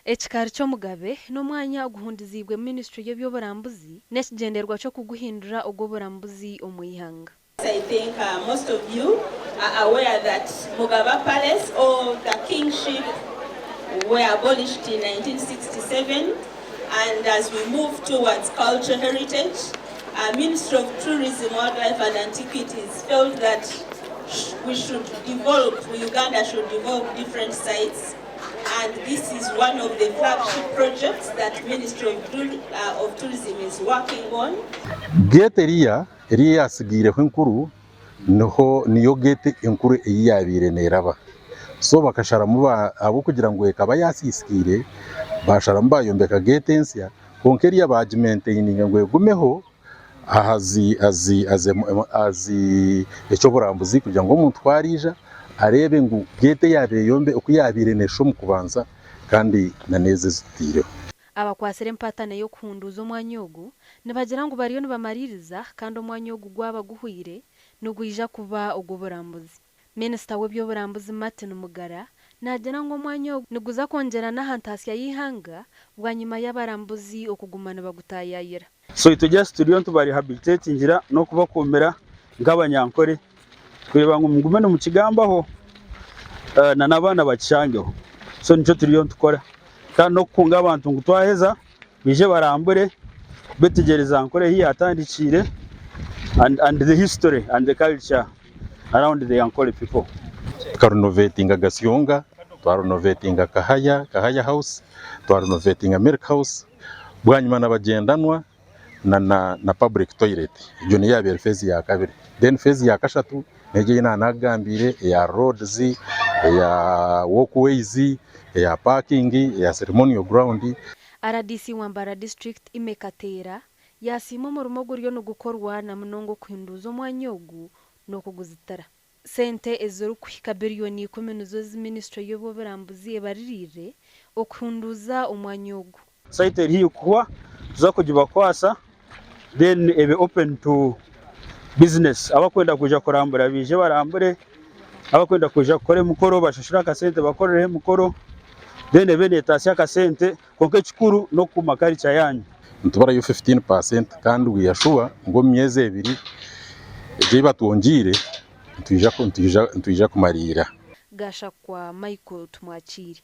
Ekikaari ky'Omugabe n'omwanya oguhundiziibwe minisiture y'eby'oburambuzi n'ekigyendererwa ky'okuguhindura ogw'oburambuzi omu ihanga. I think most of you are aware that Mugaba Palace or the kingship were abolished in 1967 and as we move towards cultural heritage, Ministry of Tourism, Wildlife and Antiquities felt that we should develop, Uganda should develop different sites and this is one of the flagship projects that Ministry of Tourism is working on. Geeti eriya eri eyatsigaireho enkuru niho niyo geeti enkuru ei yaabaire neeraba. So bakasharamu ahabw'okugira ngu ekaba yaasiisikaire, baasharamu baayombeka geeti ensya, kwonka eriya baagimentaininga ngu egumeho ahazi azi azi azi eky'oburambuzi kugira ngu omuntu ku ariija areebe ngu geeti eyaabaire eyombe oku yaabaire neeshusha omu kubanza kandi na n'ezi ezitutaireho. Abakwatsire empatana ey'okuhunduuza omwanya ogu nibagira ngu bariyo nibamariiriza kandi omwanya ogu gwaba guhweire nigwija kuba ogw'oburambuzi. Minisita w'eby'oburambuzi Martin Mugara naagira ngu omwanya ogu niguza kwongyera n'aha ntaasya y'eihanga bwanyima y'abarambuzi okuguma nibagutaayaayira. So itwe just turiyo nitubarehabilitatingira n'okubakuumira nk'abanyankore kureeba ngu mugume nimukigambaho na n'abaana bakishangeho. So nikyo turiyo nitukora kandi n'okukunga abantu ngu twaheza baije barambure betegyereze Ankole ahu yaatandikiire and and the history and the culture around the Ankole people. Tukarinovetinga Gasyonga, twarinovetinga Kahaya, Kahaya House, twarinovetinga Milk House, bwanyima na Bagyendanwa na na public toilet. Egyo niyo yaabaire phase ya kabiri. Then phase ya kashatu n'egyo ei naanakugambiire eya roads, eya walkways, eya parking, eya ceremonial ground. Rdc wa Mbarara District, Aimee Kateera, yaasiima omurimo oguriyo nigukorwa na munonga okuhinduuza omwanya ogu n'okuguzitira. Sente ezirikuhika biriyoni ikumi nizo ezi minisiture y'eby'oburambuzi ebaririire okuhunduuza omwanya ogu. Site eri haihi kuhwa tuza kugibakwasa then ebe open to business abakwenda kwija kurambura baije barambure, abakwenda kwija kukora emikoro bashashure akasente bakorereho emikoro then ebe netasya akasente kwonka ekikuru n'okukuuma culture yanyu. Nitubarayo 15% kandi we are sure ngu omu myezi ebiri egyo ei batwongyeire nitwija kumariira. Gashakwa Michael Tumwakiire.